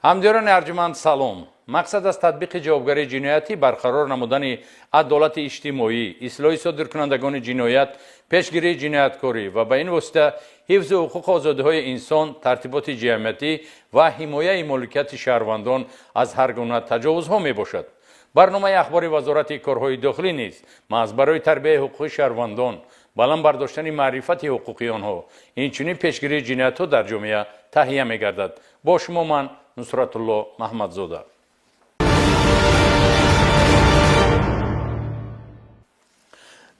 Ҳамдиёрони арҷуманд, салом. Мақсад аз татбиқи ҷавобгарии ҷиноятӣ барқарор намудани адолати иҷтимоӣ, ислоҳи содиркунандагони ҷиноят, пешгирии ҷинояткорӣ ва ба ин восита ҳифзи ҳуқуқу озодиҳои инсон, тартиботи ҷамъиятӣ ва ҳимояи моликияти шаҳрвандон аз ҳар гуна таҷовузҳо мебошад. Барномаи ахбори Вазорати корҳои дохилӣ низ маҳз барои тарбияи ҳуқуқи шаҳрвандон, баланд бардоштани маърифати ҳуқуқии онҳо, инчунин пешгирии ҷиноятҳо дар ҷомеа таҳия мегардад. Бо шумо ман Нусратулло Маҳмадзода.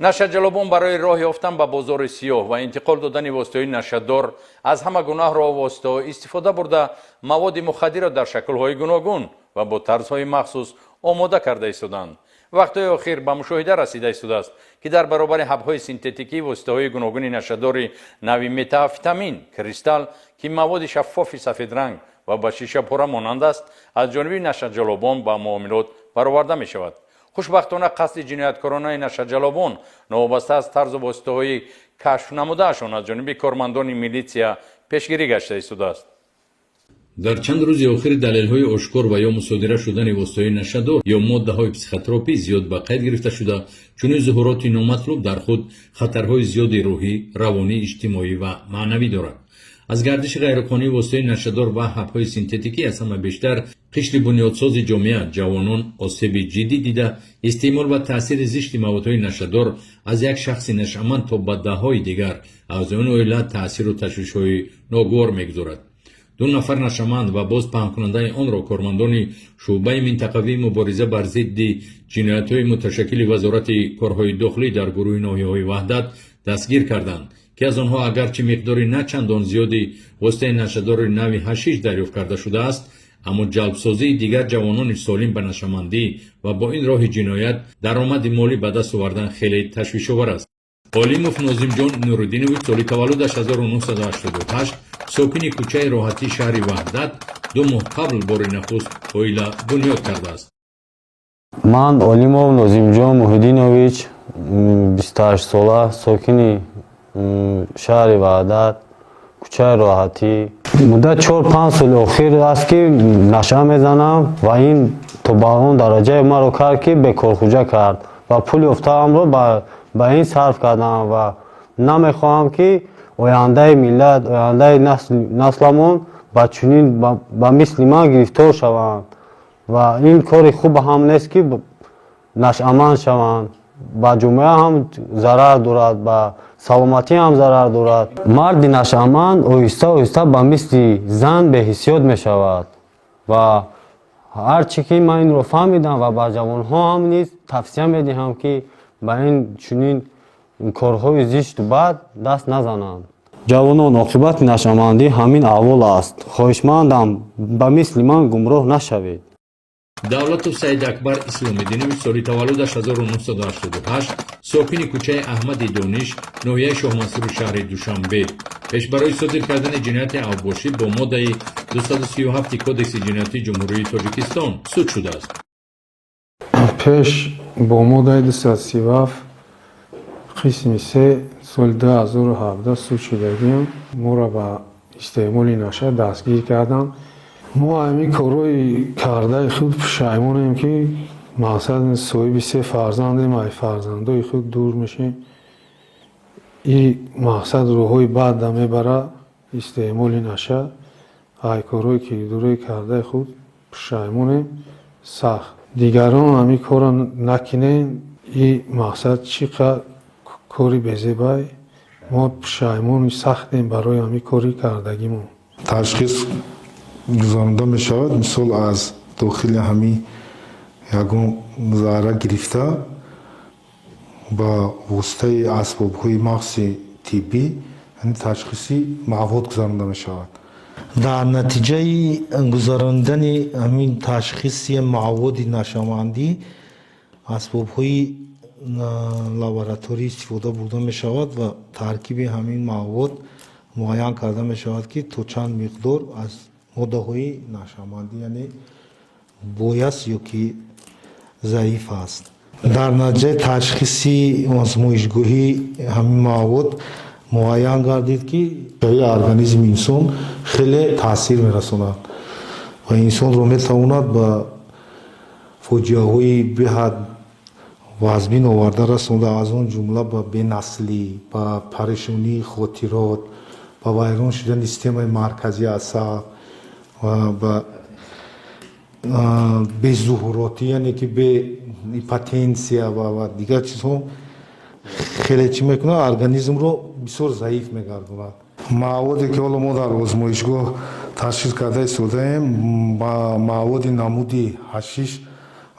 Нашаҷалобон барои роҳ ёфтан ба бозори сиёҳ ва интиқол додани воситаҳои нашадор аз ҳама гунаҳ роҳу воситаҳо истифода бурда, маводи мухаддирро дар шаклҳои гуногун ва бо тарзҳои махсус омода карда истоданд. Вақтҳои охир ба мушоҳида расида истодааст, ки дар баробари ҳабҳои синтетикӣ воситаҳои гуногуни нашадори нави метаамфетамин, кристалл, ки маводи шаффофи сафедранг ва ба шишапора монанд аст, аз ҷониби нашаҷалобон ба муомилот бароварда мешавад. Хушбахтона, қасди ҷинояткоронаи нашаҷалобон новобаста аз тарзу воситаҳои кашф намудаашон аз ҷониби кормандони милитсия пешгирӣ гашта истодааст. Дар чанд рӯзи охир далелҳои ошкор ва ё мусодира шудани воситаҳои нашадор ё моддаҳои психотропӣ зиёд ба қайд гирифта шуда, чунин зуҳуроти номатлуб дар худ хатарҳои зиёди рӯҳӣ, равонӣ, иҷтимоӣ ва маънавӣ дорад. Аз гардиши ғайриқонунии воситаҳои нашадор ва ҳабҳои синтетикӣ аз ҳама бештар қишри бунёдсози ҷомеа, ҷавонон осеби ҷиддӣ дида, истеъмол ва таъсири зишти маводҳои нашадор аз як шахси нашъаманд то ба даҳҳои дигар аъзоёни оила таъсиру ташвишҳои ногувор мегузорад. Ду нафар нашъаманд ва боз паҳнкунандаи онро кормандони шӯъбаи минтақавии мубориза бар зидди ҷиноятҳои муташаккили Вазорати корҳои дохилӣ дар гурӯҳи ноҳияҳои Ваҳдат дастгир карданд, ки аз онҳо агарчи миқдори на чандон зиёди воситаи нашъадори нави ҳашиш дарёфт карда шудааст, аммо ҷалбсозии дигар ҷавонони солим ба нашъамандӣ ва бо ин роҳи ҷиноят даромади молӣ ба даст овардан хеле ташвишовар аст. Олимов Нозимҷон Нуриддинович, соли таваллудаш 1988, сокини кӯчаи Роҳатии шаҳри Ваҳдат, 2 моҳ қабл бори нахуст оила бунёд кардааст. Ман Олимов Нозимҷон Муҳиддинович, 28 сола, сокини шаҳри Ваҳдат, кӯчаи Роҳатӣ. Муддат 4-5 соли охир аст, ки наша мезанам ва ин то ба он дараҷае маро кард, ки бекорхӯҷа кард ва пул ёфтаамро ба ин сарф кардам ва намехоҳам, ки ояндаи миллат, ояндаи насламон ба чунин ба мисли ман гирифтор шаванд. Ва ин кори хуб ҳам нест, ки нашъаманд шаванд. Ба ҷомеа ҳам зарар дорад, ба саломатӣ ҳам зарар дорад. Марди нашъаманд оҳиста оҳиста ба мисли зан беҳиссиёт мешавад. Ва ҳар чӣ ки ман инро фаҳмидам ва ба ҷавонҳо ҳам низ тавсия медиҳам, ки ба ин чунин корҳои зишту бад даст назананд. Ҷавонон, оқибати нашъамандӣ ҳамин аҳвол аст. Хоҳишмандам, ба мисли ман гумроҳ нашавед. Давлатов Саидакбар Исломиддинович, соли таваллудаш 1988, сокини кӯчаи Аҳмади Дониш, ноҳияи Шоҳмансури шаҳри Душанбе, пеш барои содир кардани ҷинояти авбошӣ бо моддаи 237 Кодекси ҷиноятии Ҷумҳурии Тоҷикистон суд шудааст. Пеш бо моддаи 237 қисми 3 соли 2017 суд шудагим. Моро ба истеъмоли наша дастгир карданд. Мо ҳамин корҳои кардаи худ пушаймонем, ки мақсад соҳиби се фарзандем, ай фарзандои худ дур мешем. И мақсад роҳҳои бадда мебарад истеъмоли наша. Ай корҳои кирдории кардаи худ пушаймонем сахт. Дигарон ҳамин корро накунем. И мақсад чӣ қадр кори безебай. Мо пушаймони сахтем барои ҳамин кори кардагимон. Ташхис гузаронда мешавад, мисол, аз дохили ҳамин ягон зарра гирифта, ба воситаи асбобҳои махсуси тиббӣ ташхиси мавод гузаронда мешавад. Дар натиҷаи гузарондани ҳамин ташхиси маводи нашъамандӣ асбобҳои лабораторӣ истифода бурда мешавад ва таркиби ҳамин мавод муайян карда мешавад, ки то чанд миқдор аз моддаҳои нашъамандӣ, яъне бой аст ё ки заиф аст. Дар натиҷаи ташхиси озмоишгоҳӣ ҳамин мавод муайян гардид, ки организми инсон хеле таъсир мерасонад. ва инсонро метавонад ба фоҷиаҳои беҳад вазмин оварда расонда, аз он ҷумла ба бенаслӣ, ба парешонии хотирот, ба вайрон шудани системаи марказии асаб ва ба безуҳуротӣ, яъне ки бе импотенсия ва дигар чизҳо хеле чӣ мекунад, организмро бисёр заиф мегардонад. Маводе ки ҳоло мо дар озмоишгоҳ ташхис карда истодаем, ба маводи намуди ҳашиш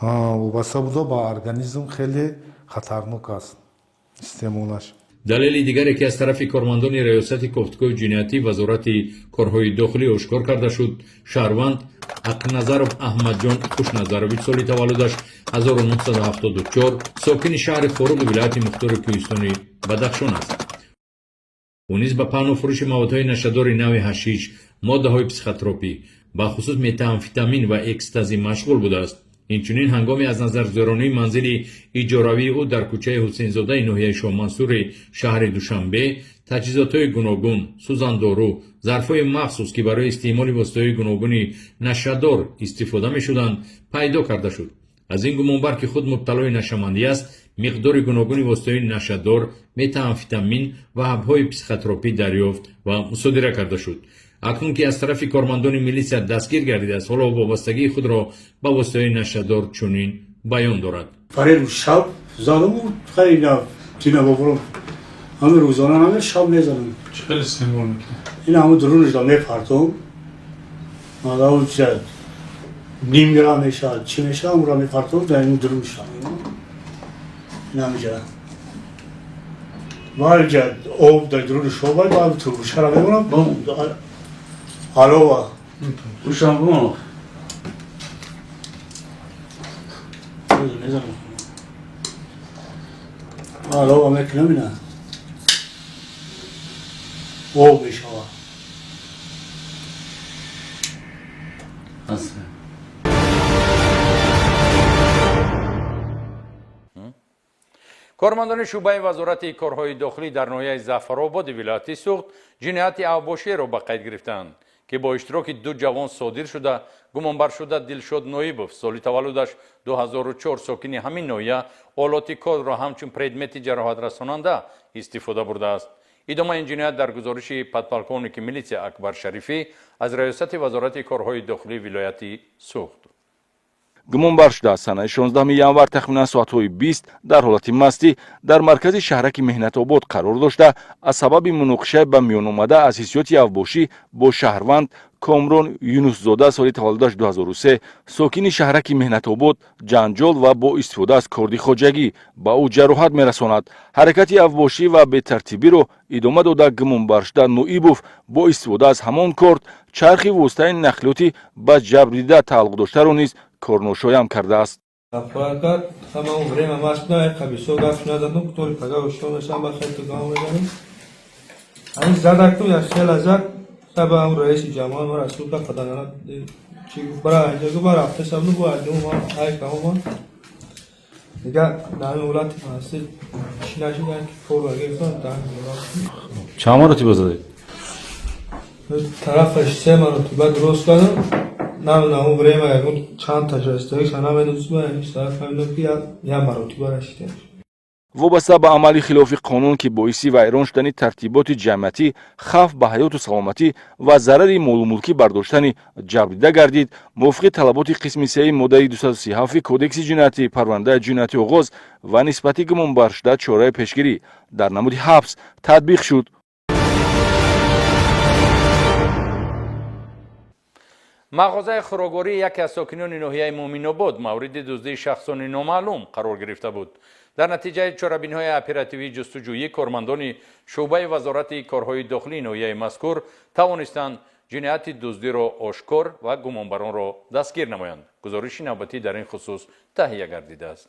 вобаста буда, ба организм хеле хатарнок аст истеъмолаш. Далели дигаре, ки аз тарафи кормандони Раёсати кофтукови ҷиноятӣ Вазорати корҳои дохилӣ ошкор карда шуд, шаҳрванд Ақназаров Аҳмадҷон Хушназарович, соли таваллудаш 1974, сокини шаҳри Хоруғи вилояти мухтори кӯҳистони Бадахшон аст. Ӯ низ ба паҳну фурӯши маводҳои нашадори нави ҳашиш, моддаҳои психотропӣ, бахусус метаамфетамин ва экстази машғул будааст. Инчунин ҳангоми аз назаргузаронии манзили иҷоравии ӯ дар кӯчаи Ҳусейнзодаи ноҳияи Шоҳмансури шаҳри Душанбе таҷҳизотҳои гуногун, сӯзандору, зарфҳои махсус, ки барои истеъмоли воситаҳои гуногуни нашадор истифода мешуданд, пайдо карда шуд. Аз ин гумонбар, ки худ мубталои нашъамандӣ аст, миқдори гуногуни воситаҳои нашадор, метаамфетамин ва ҳабҳои психотропӣ дарёфт ва мусодира карда шуд. Акнун ки аз тарафи кормандони милитсия дастгир гардидааст, ҳоло вобастагии худро ба воситаҳои нашадор чунин баён дорад. Фареру шаб задаму хайна тина бобурам, ҳами рӯзона ҳами шаб мезанам. Чӣ хел истеъмол мекунӣ? Ин ҳаму дурунашда мепартом, мадау ним грамм мешавад, чӣ мешавад, ҳамура мепартом дар ин дурунашда, ин ҳамиҷа валҷа об дар дуруни шоба ба турбушара мемонам алова. Ушам бумон. Мезанам. Алова мекунам, ина об мешавад. Кормандони шӯъбаи Вазорати корҳои дохилӣ дар ноҳияи Зафарободи вилояти Суғд ҷинояти авбошиеро ба қайд гирифтанд, ки бо иштироки ду ҷавон содир шуда, гумонбаршуда Дилшод Ноибов, соли таваллудаш 2004, сокини ҳамин ноҳия, олоти корро ҳамчун предмети ҷароҳатрасонанда истифода бурдааст. Идомаи ин ҷиноят дар гузориши подполковники милитсия Акбар Шарифӣ аз Раёсати Вазорати корҳои дохилии вилояти Суғд. Гумонбар шуда санаи 16 январ тахминан соатҳои 20 дар ҳолати мастӣ дар маркази шаҳраки Меҳнатобод қарор дошта, аз сабаби муноқиша ба миён омада аз ҳиссиёти авбошӣ бо шаҳрванд Комрон Юнусзода, соли таваллудаш 2003, сокини шаҳраки Меҳнатобод ҷанҷол ва бо истифода аз корди хоҷагӣ ба ӯ ҷароҳат мерасонад. Ҳаракати авбошӣ ва бетартибиро идома дода, гумонбаршуда Ноибов бо истифода аз ҳамон корд чархи воситаи нақлиёти ба ҷабрдида тааллуқ доштаро низ корношоям кардааст. Время саба ам раиси ҷамоа ма расул ка қаданана чӣ гуфт, бара инҷа гуфт, ба рафта сабну бо аҷум ма ай камомон дига дар ҳамин ҳолати ҳасти чӣ нашидан ки корро гирифтан дар ҳамин ҳолат. Чанд маротиба задед? Тарафаш се маротиба дуруст кардам. Намедонам, он время ягон чанд таҷрибаиша намедонистам, ҳамин тараф фаҳмидам, ки як маротиба расидем. Вобаста ба амали хилофи қонун, ки боиси вайрон шудани тартиботи ҷамъиятӣ, хавф ба ҳаёту саломатӣ ва зарари молумулкӣ бардоштани ҷабрдида гардид, мувофиқи талаботи қисми сеи моддаи 237 Кодекси ҷиноятӣ парвандаи ҷиноятӣ оғоз ва нисбати гумонбаршуда чораи пешгирӣ дар намуди ҳабс татбиқ шуд. Мағозаи хӯроквории яке аз сокинони ноҳияи Муъминобод мавриди дуздии шахсони номаълум қарор гирифта буд. Дар натиҷаи чорабиниҳои оперативии ҷустуҷӯӣ кормандони шӯъбаи Вазорати корҳои дохилии ноҳияи мазкур тавонистанд ҷинояти дуздиро ошкор ва гумонбаронро дастгир намоянд. Гузориши навбатӣ дар ин хусус таҳия гардидааст.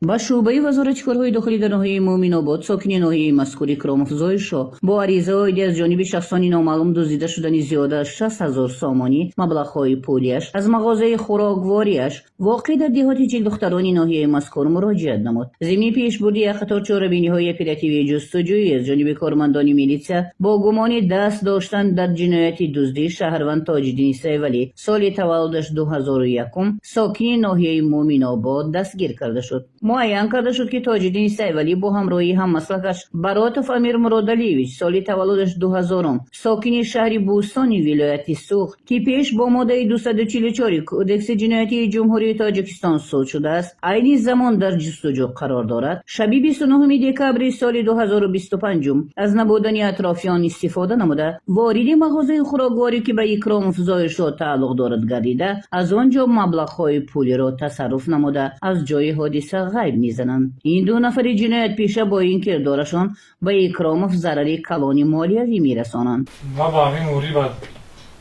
Ба шӯъбаи Вазорати корҳои дохилӣ дар ноҳияи Муъминобод сокини ноҳияи мазкур Икромов Зоиршоҳ бо ариза оиди аз ҷониби шахсони номаълум дуздида шудани зиёда аз 60 000 сомонӣ маблағҳои пулиаш аз мағозаи хӯроквориаш, воқеъ дар деҳоти Чилдухтарони ноҳияи мазкур, муроҷиат намуд. Зимни пешбурди як қатор чорабиниҳои оперативии ҷустуҷӯӣ аз ҷониби кормандони милитсия бо гумони даст доштан дар ҷинояти дуздӣ шаҳрванд Тоҷиддини Сайвалӣ, соли таваллудаш 2001, сокини ноҳияи Муъминобод, дастгир карда шуд. Муайян карда шуд, ки Тоҷиддини Сайвалӣ бо ҳамроҳии ҳаммаслакаш Баротов Амир Муродалиевич, соли таваллудаш 2000, сокини шаҳри Бӯстони вилояти Суғд, ки пеш бо моддаи 244 Кодекси ҷиноятии Ҷумҳурии Тоҷикистон суд шудааст, айни замон дар ҷустуҷӯ қарор дорад, шаби 29 декабри соли 2025 аз набудани атрофиён истифода намуда, вориди мағозаи хӯрокворӣ, ки ба Икромов Зоиршоҳ тааллуқ дорад, гардида, аз он ҷо маблағҳои пулиро тасарруф намуда, аз ҷои ҳодиса ғайб мезананд. Ин ду нафари ҷиноятпеша бо ин кирдорашон ба Икромов зарари калони молиявӣ мерасонанд. Ман ба ҳамин мурӣ ба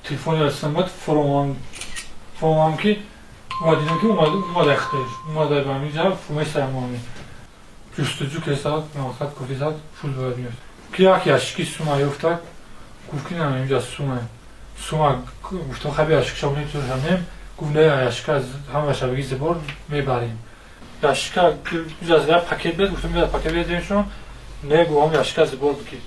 телефони расидам, баъд фуромам, ки ва дидам, ки омада хтеш омада ба ҳамин ҷа фумесаям. Ҳамин ҷустуҷӯ кесад, мақсад гуфтисад, пул бояд меёфт, ки як ящики сума ёфта, гуфт, ки на, инҷа сума сума. Гуфтам, хаби ящикша унем, гуфт, не, ящика ҳамаша бигӣ, зибор мебарем ящика, як пакет бед. Гуфтам, пакет бедемшон, не, гуфтам, ящика зибор бигир,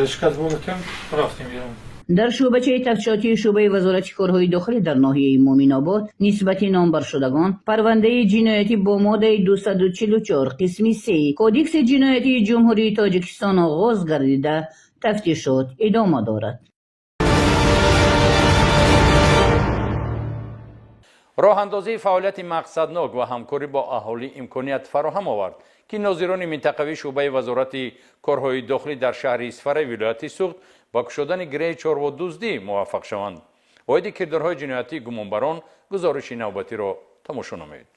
ящика зибор гирифтем, рафтем берун. Дар шӯъбачаи тафтишотии шӯъбаи Вазорати корҳои дохилӣ дар ноҳияи Муъминобод нисбати номбаршудагон парвандаи ҷиноятӣ бо моддаи 244 қисми 3 Кодекси ҷиноятии Ҷумҳурии Тоҷикистон оғоз гардида, тафтишот идома дорад. Роҳандозии фаъолияти мақсаднок ва ҳамкорӣ бо аҳолӣ имконият фароҳам овард, ки нозирони минтақавии шӯъбаи Вазорати корҳои дохилӣ дар шаҳри Исфараи вилояти Суғд ба кушодани гиреҳи чорводуздӣ муваффақ шаванд. Оиди кирдорҳои ҷиноятии гумонбарон гузориши навбатиро тамошо намоед.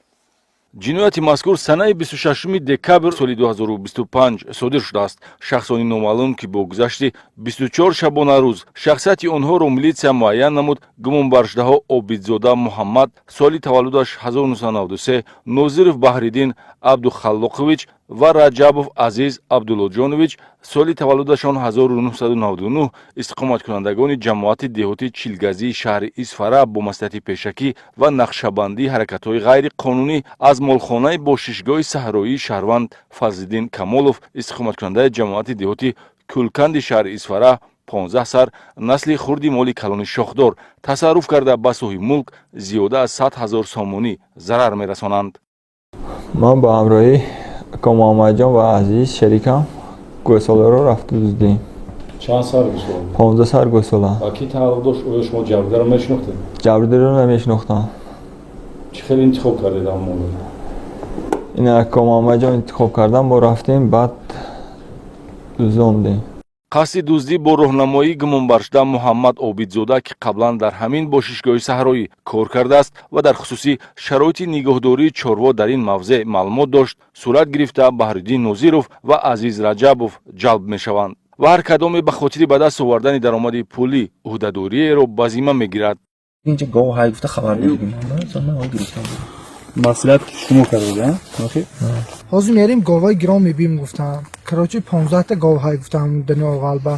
Ҷинояти мазкур санаи 26 декабр соли 2025 содир шудааст. Шахсони номаълум, ки бо гузашти 24 шабонарӯз шахсияти онҳоро милитсия муайян намуд, гумонбаршудаҳо Обидзода Муҳаммад, соли таваллудаш 1993, Нозиров Баҳриддин Абдухаллоқович ва Раҷабов Азиз Абдуллоҷонович, соли таваллудашон 1999, истиқоматкунандагони ҷамоати деҳоти Чилгазии шаҳри Исфара, бо маслиҳати пешакӣ ва нақшабандии ҳаракатҳои ғайриқонунӣ аз молхонаи бошишгоҳи саҳроии шаҳрванд Фазлиддин Камолов, истиқоматкунандаи ҷамоати деҳоти Кӯлканди шаҳри Исфара, 15 сар насли хурди моли калони шохдор тасарруф карда, ба соҳибмулк зиёда аз 100 000 сомонӣ зарар мерасонанд. Ман ба ҳамроҳӣ ака Муҳаммадҷон ва Азиз шерикам гӯсоларо рафта дуздем. Чанд сар гӯсола? 15 сар гӯсола. Ба кӣ тааллуқ дошт? Оё шумо ҷабрдидаро мешинохтед? Ҷабрдидаро намешинохтам. Чӣ хел интихоб кардед ҳамон молро? Ин ака Муҳаммадҷон интихоб кардам, мо рафтем, баъд дуздондем. Қасди дуздӣ бо роҳнамоии гумонбаршуда Муҳаммад Обидзода, ки қаблан дар ҳамин бошишгоҳи саҳроӣ кор кардааст ва дар хусуси шароити нигоҳдории чорво дар ин мавзеъ маълумот дошт, сурат гирифта, Баҳриддин Нозиров ва Азиз Раҷабов ҷалб мешаванд ва ҳар кадоме ба хотири ба даст овардани даромади пулӣ ӯҳдадориеро ба зимма мегирад. Инҷа гов ҳай гуфта хабар додем. Маслиҳат шумо кардед? Ҳозир мерем, говҳои гирон мебием, гуфтам. Короче, 15та гов ҳай, гуфтам, дани оғалба.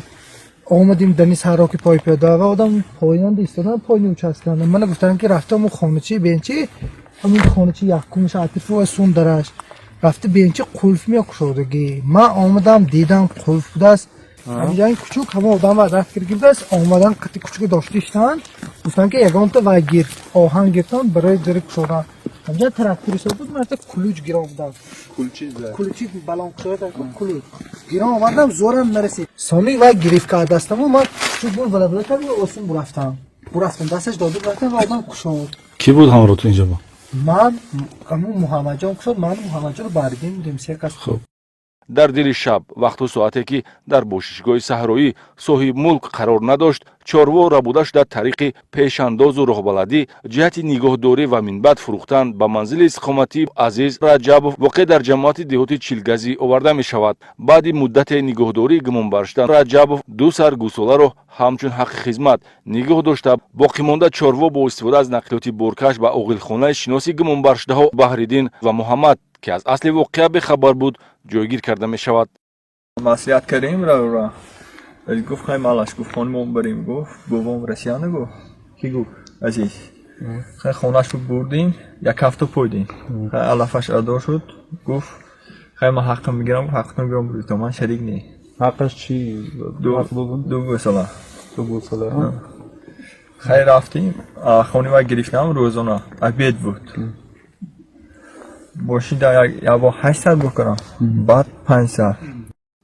Омадим дани саҳро, ки пой пиёда ва одам поинанда истодан, поини участканда. Мана гуфтам, ки рафта ҳамун хоначи бенчи, ҳамун хоначи якумша атифу ва сун дараш рафта бенчи, қулф мекушодагӣ. Ман омадам, дидам, қулф будааст. Ҳаминҷаи кучук ҳама одам ва рафт гирифта будааст. Омадан, қати кучука дошта иштан, гуфтам, ки ягонта вай гир, оҳан гиртан барои дари кушодан. Ҳамҷа трактор ҳисоб буд, ман ключ гирон будам. Ключи балон кушода, ключ гирон овардам, зорам нарасид. Сони вай гирифт кард дастаму, ман кучук бур вала вала кардам, осун бурафтам. Бурафтам, дасташ доду, бурафтам ва одам кушод. Кӣ буд ҳамроҳтон инҷо? Ман, ҳамун Муҳаммадҷон кушод, ман Муҳаммадҷону Баҳриддин будем, се кас. Хуб. Дар дили шаб, вақту соате ки дар бошишгоҳи саҳроӣ соҳибмулк қарор надошт, чорво рабуда шуда, тариқи пешандозу роҳбаладӣ ҷиҳати нигоҳдорӣ ва минбаъд фурӯхтан ба манзили истиқоматии Азиз Раҷабов, воқеъ дар ҷамоати деҳоти Чилгазӣ, оварда мешавад. Баъди муддате нигоҳдории гумонбаршуда Раҷабов ду сар гӯсоларо ҳамчун ҳаққи хизмат нигоҳ дошта, боқимонда чорво бо истифода аз нақлиёти боркаш ба оғилхонаи шиноси гумонбаршудаҳо Баҳриддин ва Муҳаммад, ки аз асли воқеа бехабар буд, ҷойгир карда мешавад. Маслиҳат кардем ра. Гуфт, хай малаш, гуфт, хонамон барем, гуфт, бобом Россияна, гуфт. Ки гуфт? Азиз. Хай хонааш бурдим, як ҳафта пойдем. Хай алафаш адо шуд, гуфт, хай ман ҳаққам мегирам, ҳаққатон мегирам, бурид, ман шарик не. Ҳаққаш чӣ? Ду гӯсала. Ду гӯсала. Хай рафтим, хони ва гирифтам, рӯзона обед буд. Мошин як бор 800 бикунам, баъд 500.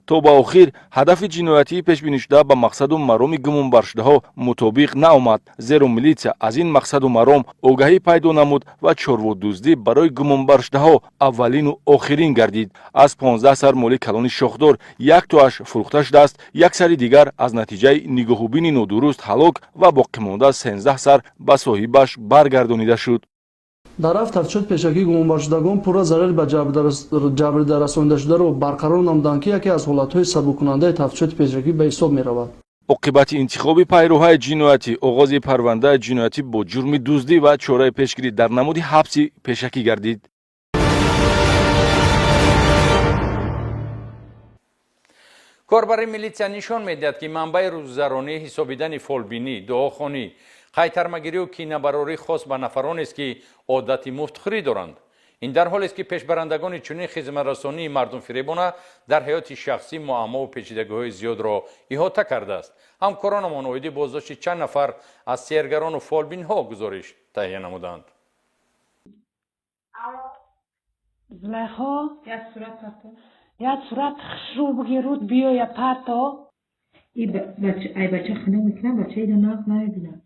То ба охир ҳадафи ҷиноятии пешбинишуда ба мақсаду мароми гумонбаршудаҳо мутобиқ наомад, зеро милитсия аз ин мақсаду маром огаҳӣ пайдо намуд ва чорводуздӣ барои гумонбаршудаҳо аввалину охирин гардид. Аз 15 сар моли калони шохдор як тоаш фурӯхта шудааст, як сари дигар аз натиҷаи нигоҳубини нодуруст ҳалок ва боқимонда 13 сар ба соҳибаш баргардонида шуд. Дар рафт тафтишоти пешакӣ гумонбаршудагон пурра зарари ба ҷабрдида расонидашударо барқарор намуданд, ки яке аз ҳолатҳои сабуккунандаи тафтишоти пешакӣ ба ҳисоб меравад. Оқибати интихоби пайрӯҳаи ҷиноятӣ оғози парвандаи ҷиноятӣ бо ҷурми дуздӣ ва чораи пешгирӣ дар намуди ҳабси пешакӣ гардид. Корбари милитсия нишон медиҳад, ки манбаи рӯзгузаронӣ ҳисобидани фолбинӣ, дуохонӣ, қайтармагирию кинабарорӣ хос ба нафаронест, ки одати муфтхӯрӣ доранд. Ин дар ҳолест, ки пешбарандагони чунин хизматрасонии мардумфиребона дар ҳаёти шахсӣ муаммову печидагиҳои зиёдро иҳота кардааст. Ҳамкоронамон оиди боздошти чанд нафар аз сеҳргарону фолбинҳо гузориш таҳия намуданд. Зулайхо, як сурат хушрӯ бигирут биёя парто. Ай бача хина мекунам, бача ида нағз намебинам.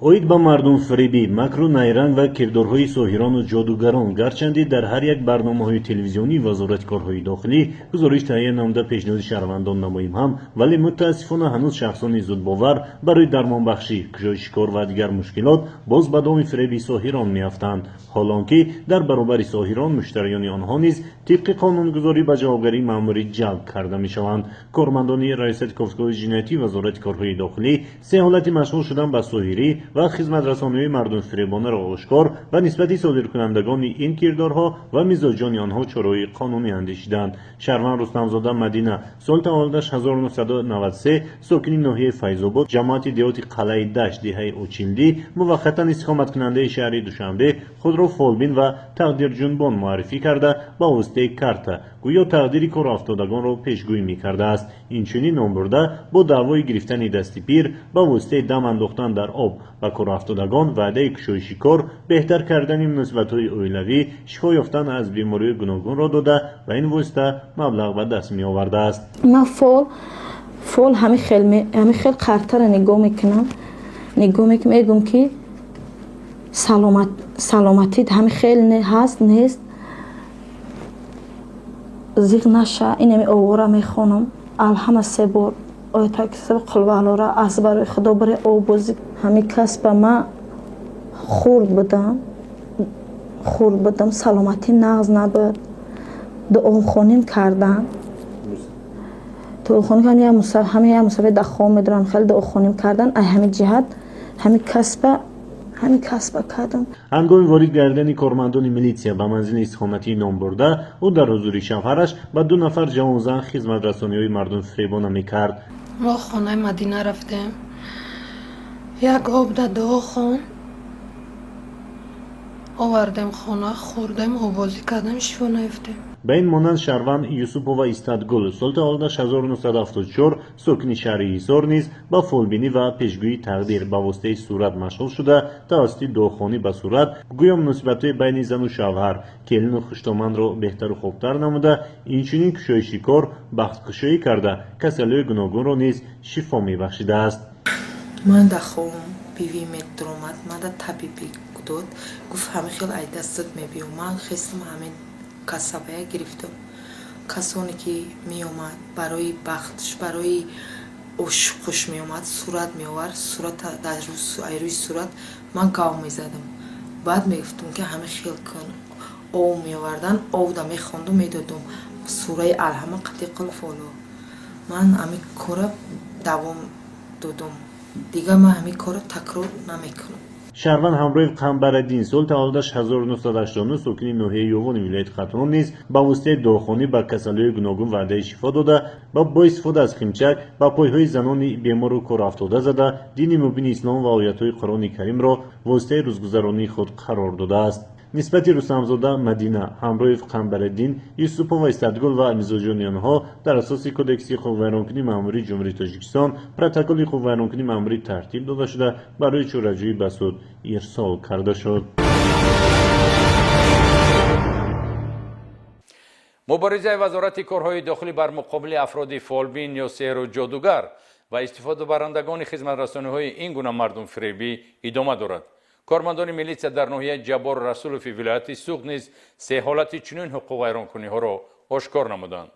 Оид ба мардумфиребӣ, макру найранг ва кирдорҳои соҳирону ҷодугарон гарчанде дар ҳар як барномаҳои телевизионии Вазорати корҳои дохилӣ гузориш таҳия намуда пешниҳоди шаҳрвандон намоем ҳам, вале мутаассифона ҳанӯз шахсони зудбовар барои дармонбахшӣ, кушоиши кор ва дигар мушкилот боз ба доми фиреби соҳирон меафтанд. Ҳол он ки дар баробари соҳирон муштариёни онҳо низ тибқи қонунгузорӣ ба ҷавобгарии маъмурӣ ҷалб карда мешаванд. Кормандони Раёсати кофтгоҳи ҷиноятии Вазорати корҳои дохилӣ се ҳолати машғул шудан ба соҳирӣ ва хизматрасониҳои мардумфиребонаро ошкор ва нисбати содиркунандагони ин кирдорҳо ва мизоҷони онҳо чораҳои қонунӣ андешиданд. Шаҳрванд Рустамзода Мадина, соли таваллудаш 1993, сокини ноҳияи Файзобод, ҷамоати деҳоти Қалъаи Дашт, деҳаи Очилдӣ, муваққатан истиқоматкунандаи шаҳри Душанбе, худро фолбин ва тақдирҷунбон муаррифӣ карда, ба воситаи карта гӯё тақдири корафтодагонро пешгӯӣ мекардааст. Инчунин номбурда бо даъвои гирифтани дасти пир ба воситаи дам андохтан дар об ба корафтодагон ваъдаи кушоиши кор, беҳтар кардани муносибатҳои оилавӣ, шифо ёфтан аз бемориҳои гуногунро дода, ба ин восита маблағ ба даст меовардааст. Ман фол ҳамин хел қартара нигоҳ мекунам, мегӯм, ки саломатит ҳамин хел ҳаст, нест, зиқ наша. Инами овора мехонам, алҳама се бор оятакисаб қулвалора аз барои худо барои обозӣ. Ҳамин касба ма хурд будам, саломатӣ нағз набуд, дуохоним кардан, дуохонӣ кардан, ҳамин як мусафир дар хоб медорам, хеле дуохоним кардан. Ай ҳамин ҷиҳат ҳамин касба кардам. Ҳангоми ворид гардидани кормандони милитсия ба манзили истиқоматии номбурда, ӯ дар ҳузури шавҳараш ба ду нафар ҷавонзан хизматрасониҳои мардумфиребона мекард. Мо хонаи Мадина рафтем, як об да дуо хон овардем, хона хӯрдем, обозӣ кардем, шифо наёфтем. Ба ин монанд шаҳрванд Юсупова Истатгул, соли таваллудаш 1974, сокини шаҳри Ҳисор низ ба фолбинӣ ва пешгӯии тақдир ба воситаи сурат машғул шуда, тавассути дуохонӣ ба сурат гӯё муносибатҳои байни зану шавҳар, келину хуштоманро беҳтару хубтар намуда, инчунин кушоиши кор, бахткушоӣ карда, касалиҳои гуногунро низ шифо мебахшидааст. Ман дар хобам бивӣ медаромад, ман да табибӣ дод, гуфт, ҳамин хел ай дастат мебиём. Ман хестам, ҳамин касабая гирифтам. Касоне ки меомад барои бахтш, барои ошуқуш меомад, сурат меовард, сурат ай рӯи сурат ман гав мезадам. Баъд мегуфтам, ки ҳамин хел кун. Ов меовардан, овда мехонду медодум сураи Алҳама қати қулфоло. Ман ҳамин кора давом додум, дигар ман ҳамин корро такрор намекунам. Шаҳрванд Ҳамроев Қамбараддин, соли таваллудаш 1989, сокини ноҳияи Ёвони вилояти Хатлон низ ба воситаи дуохонӣ ба касалиҳои гуногун ваъдаи шифо дода ва бо истифода аз химчак ба пойҳои занони бемору корафтода зада, дини мубини ислом ва оятҳои Қуръони Каримро воситаи рӯзгузаронии худ қарор додааст. Нисбати Рустамзода Мадина, Ҳамроев Қамбараддин, Юсупова Истадгул ва мизоҷони онҳо дар асоси Кодекси ҳуқуқвайронкунии маъмурии Ҷумҳурии Тоҷикистон протоколи ҳуқуқвайронкунии маъмурӣ тартиб дода шуда, барои чораҷӯӣ ба суд ирсол карда шуд. Муборизаи Вазорати корҳои дохилӣ бар муқобили афроди фолбин ё сеҳру ҷодугар ва истифодабарандагони хизматрасониҳои ин гуна мардумфиребӣ идома дорад. Кормандони милитсия дар ноҳияи Ҷаббор Расулови вилояти Суғд низ се ҳолати чунин ҳуқуқвайронкуниҳоро ошкор намуданд.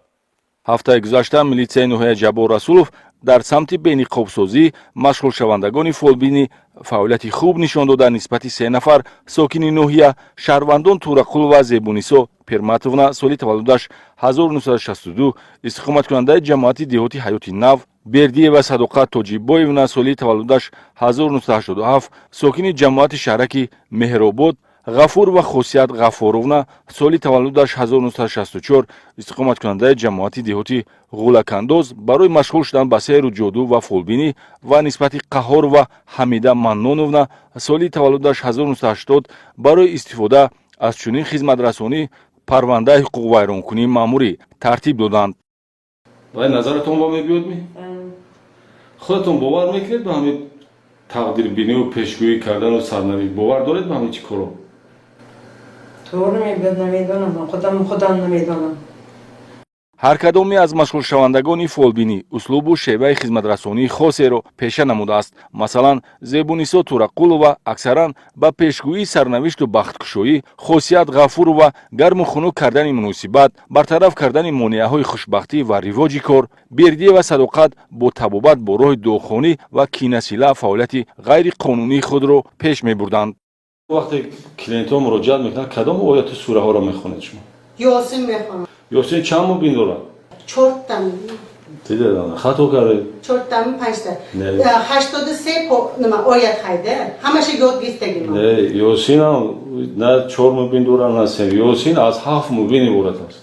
Ҳафтаи гузашта милитсияи ноҳияи Ҷаббор Расулов дар самти бениқобсозӣ машғулшавандагони фолбинӣ фаъолияти хуб нишон дода, нисбати се нафар сокини ноҳия, шаҳрвандон Турақулова Зебунисо Пирматовна, соли таваллудаш 1962, истиқоматкунандаи ҷамоати деҳоти Ҳаёти Нав, Бердиева Садоқат Тоҷибоевна, соли таваллудаш 1987, сокини ҷамоати шаҳраки Меҳробод, Ғафурова Хосият Ғаффоровна, соли таваллудаш 1964, истиқоматкунандаи ҷамоати деҳоти Ғулакандоз, барои машғул шудан ба сеҳру ҷоду ва фолбинӣ ва нисбати Қаҳҳорова Ҳамида Манноновна, соли таваллудаш 1980, барои истифода аз чунин хизматрасонӣ парвандаи ҳуқуқвайронкунии маъмурӣ тартиб доданд. Вай назаратон ба мебиёд ми? Худатон бовар мекунед ба ҳамин тақдирбинию пешгӯӣ кардану сарнавишт? Бовар доред ба ҳамин чӣ коро? Тоғри мебиёд, намедонам, худам намедонам. Ҳар кадоме аз машғулшавандагони фолбинӣ услубу шеваи хизматрасонии хосеро пеша намудааст. Масалан, Зебунисо Турақулова аксаран ба пешгӯии сарнавишту бахткушоӣ, Хосият Ғафурова гарму хунук кардани муносибат, бартараф кардани монеаҳои хушбахтӣ ва ривоҷи кор, Бердиева Садоқат бо табобат бо роҳи дуохонӣ ва кинасила фаъолияти ғайриқонунии худро пеш мебурданд. Вақте клиентҳо муроҷиат мекунанд, кадом ояту сураҳоро мехонед шумо? Ёсин мехонам. Ёсин чанд мубин дорад? Чорта. Дида, хато кардед. Чорта, панҷта. 83 нима оят хайда. Ҳамаша ёд гирифтагим. Не, Ёсин ҳам на чор мубин дорад, на се. Ёсин аз ҳафт мубин иборат аст.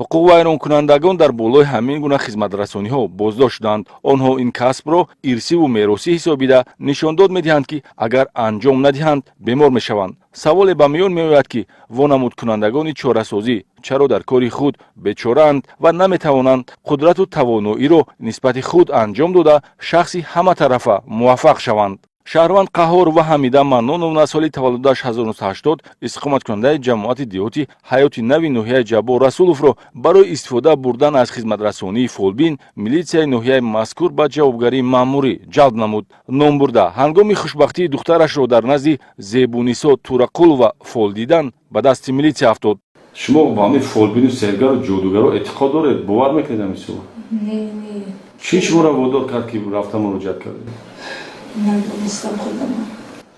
Ҳуқуқвайронкунандагон дар болои ҳамин гуна хизматрасониҳо боздошт шуданд. Онҳо ин касбро ирсиву меросӣ ҳисобида нишондод медиҳанд, ки агар анҷом надиҳанд, бемор мешаванд. Саволе ба миён меояд, ки вонамудкунандагони чорасозӣ чаро дар кори худ бечораанд ва наметавонанд қудрату тавоноиро нисбати худ анҷом дода, шахси ҳаматарафа муваффақ шаванд. Шаҳрванд Қаҳҳорова Ҳамида Манноновна, соли таваллудаш 1980, истиқоматкунандаи ҷамоати деҳоти Ҳаёти Нави ноҳияи Ҷаббор Расуловро барои истифода бурдан аз хизматрасонии фолбин милитсияи ноҳияи мазкур ба ҷавобгарии маъмурӣ ҷалб намуд. Номбурда ҳангоми хушбахтии духтарашро дар назди Зебунисо Турақулова фол дидан ба дасти милитсия афтод. Шумо ба ҳамин фолбину сеҳргару ҷодугаро эътиқод доред? Бовар мекунед ҳамин суҳбат? Не, не. Чӣ шуморо водор кард, ки рафта муроҷиат кардед? Надонистам худам.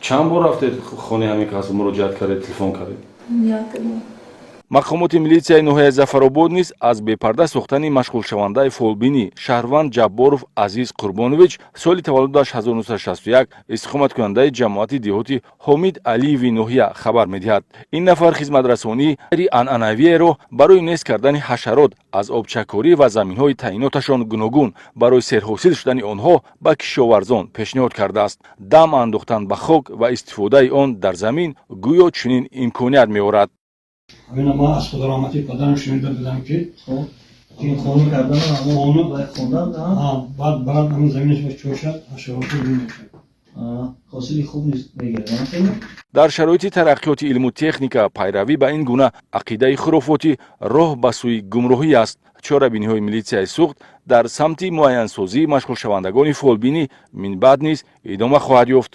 Чанд бор рафтед хонаи ҳамин кас муроҷиат кардед, телефон кардед? Як бор. Мақомоти милитсияи ноҳияи Зафаробод низ аз бепарда сохтани машғулшавандаи фолбинӣ шаҳрванд Ҷабборов Азиз Қурбонович, соли таваллудаш 1961, истиқоматкунандаи ҷамоати деҳоти Ҳомид Алиеви ноҳия хабар медиҳад. Ин нафар хизматрасонии анъанавиеро барои нест кардани ҳашарот аз обчакорӣ ва заминҳои таъиноташон гуногун барои серҳосил шудани онҳо ба кишоварзон пешниҳод кардааст. Дам андохтан ба хок ва истифодаи он дар замин гӯё чунин имконият меорад. Ҳамина ман аз худо раҳмати падарам шунида будам, ки ин хона кардан, хона хондан, баъд баъд ҳамин заминаш ба чошад, ҳашароту гум мешавад, ҳосили хуб низ мегирад. Дар шароити тараққиёти илму техника пайравӣ ба ин гуна ақидаи хурофотӣ роҳ ба сӯи гумроҳӣ аст. Чорабиниҳои милитсияи Суғд дар самти муайянсозии машғулшавандагони фолбинӣ минбаъд низ идома хоҳад ёфт.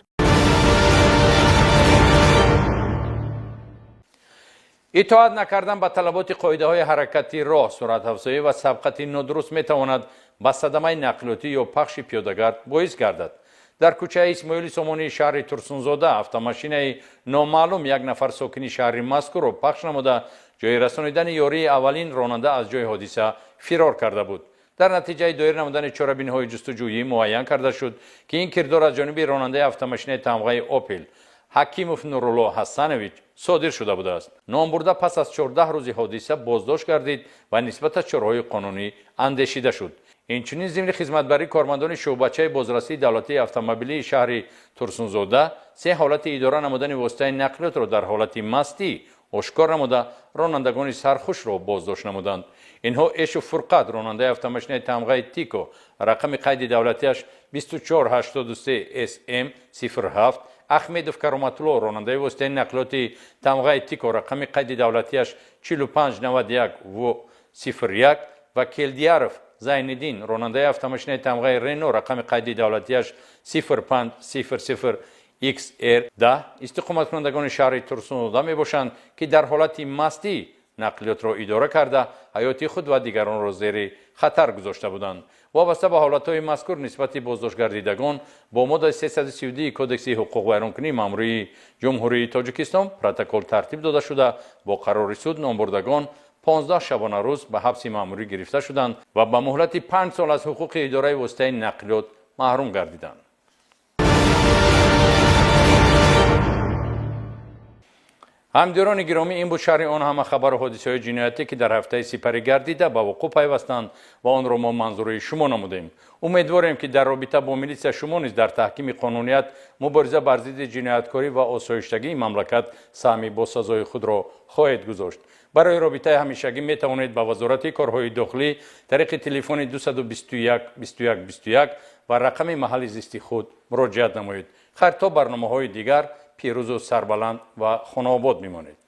Итоат накардан ба талаботи қоидаҳои ҳаракати роҳ, суръатафзоӣ ва сабқати нодуруст метавонад ба садамаи нақлиётӣ ё пахши пиёдагард боис гардад. Дар кӯчаи Исмоили Сомонии шаҳри Турсунзода автомошинаи номаълум як нафар сокини шаҳри мазкурро пахш намуда, ҷои расонидани ёрии аввалин ронанда аз ҷои ҳодиса фирор карда буд. Дар натиҷаи доир намудани чорабиниҳои ҷустуҷӯӣ муайян карда шуд, ки ин кирдор аз ҷониби ронандаи автомошинаи тамғаи Опел Ҳакимов Нурулло Ҳасанович содир шуда будааст. Номбурда пас аз 14 рӯзи ҳодиса боздошт гардид ва нисбаташ чораҳои қонунӣ андешида шуд. Инчунин зимни хизматбарии кормандони шӯъбачаи бозрасии давлатии автомобилии шаҳри Турсунзода се ҳолати идора намудани воситаи нақлиётро дар ҳолати мастӣ ошкор намуда, ронандагони сархушро боздошт намуданд. Инҳо Эшу Фурқат, ронандаи автомошинаи тамғаи Тико, рақами қайди давлатиаш 2483 см 07, Ахмедов Кароматулло, ронандаи воситаи нақлиёти тамғаи Тико, рақами қайди давлатиаш 4591 в 01 ва Келдияров Зайниддин, ронандаи автомошинаи тамғаи Рено, рақами қайди давлатиаш 0500 XR 10, истиқоматкунандагони шаҳри Турсунзода мебошанд, ки дар ҳолати мастӣ нақлиётро идора карда, ҳаёти худ ва дигаронро зери хатар гузошта буданд. Вобаста ба ҳолатҳои мазкур нисбати боздоштгардидагон бо моддаи 332 Кодекси ҳуқуқвайронкунии маъмурии Ҷумҳурии Тоҷикистон протокол тартиб дода шуда, бо қарори суд номбурдагон 15 шабонарӯз ба ҳабси маъмурӣ гирифта шуданд ва ба муҳлати 5 сол аз ҳуқуқи идораи воситаи нақлиёт маҳрум гардиданд. Ҳамдиёрони гиромӣ, ин буд шарҳи он ҳама хабару ҳодисаҳои ҷиноятӣ, ки дар ҳафтаи сипарӣ гардида ба вуқӯъ пайвастанд ва онро мо манзури шумо намудем. Умедворем, ки дар робита бо милитсия шумо низ дар таҳкими қонуният, мубориза бар зидди ҷинояткорӣ ва осоиштагии мамлакат саҳми босазои худро хоҳед гузошт. Барои робитаи ҳамешагӣ метавонед ба Вазорати корҳои дохилӣ тариқи телефони 221 21 21 ва рақами маҳалли зисти худ муроҷиат намоед. Хайр, то барномаҳои дигар пирӯзу сарбаланд ва хонаобод мемонед.